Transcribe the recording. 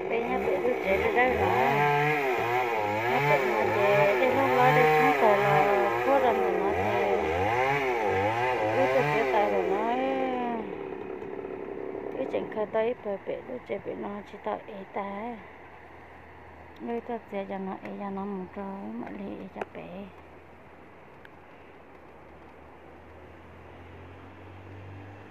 Peb nyob pem lub tsev dawb dawb no, nyob pem no ces dej loj hlob dej tshoob tawm los puag rau ntawm no ces wb tuaj txiav taws lawm no. Wb tseem khaws tau ib pawg pem lub tsev pem no tsis tau ev tas. Wb tuaj txiav cov no ev cov no mus rau wb mam li ev cov pem.